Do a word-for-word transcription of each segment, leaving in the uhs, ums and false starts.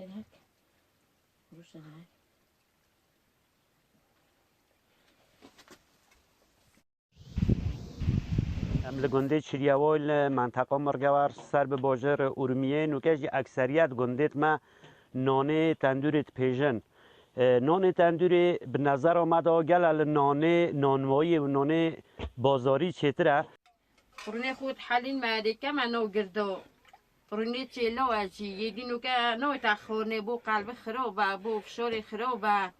Em li gundê Çiryawayî li menteqa Mirgewar ser bi bajêr Urmiyê, nûke jî ekseriyet gundêt me nanê tendûrê dipêjin. E, nanê tendûrê bi nezera me de gele li nanê nanwayî û nanê bazarî çêtir e. Rûnê xwe dihelîn me, dêke me no girdo. Rûnê çêlo e jî, yê dî nûke no te xornê bo qelbi xirob e, bo fişorê xirob e.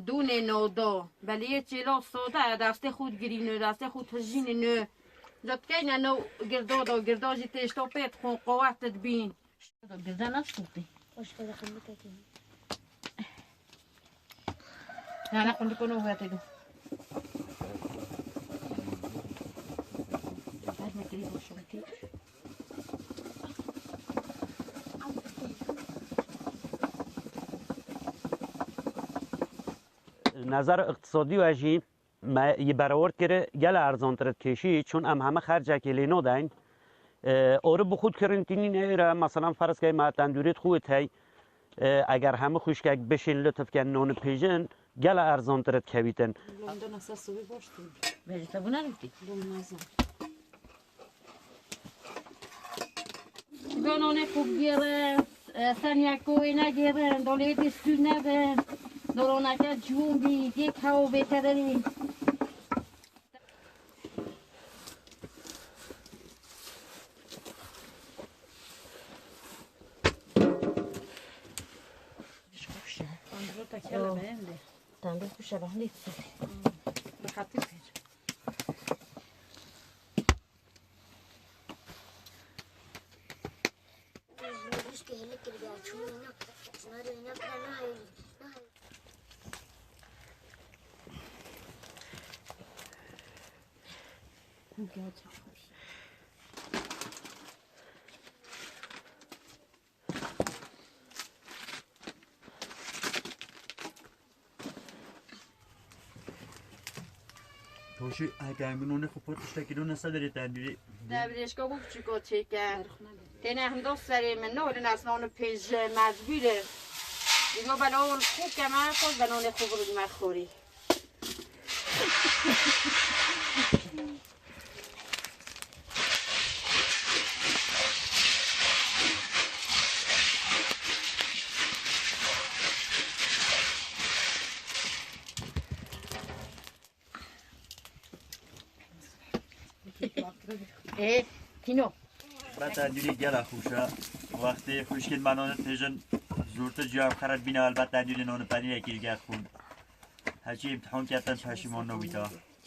Dûnê no do. Belê yê çêlo sode e, destê xwe digirîno, destê xwe dijînino. Zotkeyne no girdo do, girdo jî têşto pê dixwin, qowet dibîn. Girda nas tutî. Hoş geldin, xindikekî. Nana xindiko no wete do. Nezar iqtisadî we jî me yî berewerd kir, gele erzantir dikêşî, çûn em heme xercekê lê nodeyn. E, orê bi xwe dikirin tînî neyê re, meselan, ferz key me tendûrê di xwe hey. E, eger hemû xwişkek bişên li tifken non pêjin, gele erzantir dikevîtin. Londona ser sivî boş tî. Bêje te bûna nûtî. Londona zan. Ganonê xwe bigêre, e, seniyako wê negêrin, dolê dê sû nebin, doloneke cihûn bî, yê kewo bê tederî. Tendûr xweş e. Tendûr xweş e, ben de. Bi xatir pêr. Toşî, heke em nonê xwe pot tiştekî nûne sederê tendûrê. Te birêşka bû biçûko çêke. Têne hindos serê min, no rin ez nonu pêj mecbûr e. Dîno belo xwe keme, xwe be nonê xwe birûdime xorî. Ê, tîno. Helbet tendûrî gela xweş e. Wextê xwişkên me nonê têjin zûrtir ciya xerebîne, helbet tendûrê nonê penîrekî li gel xwin. Heçî îmtîhan ketin peşîman nabîta.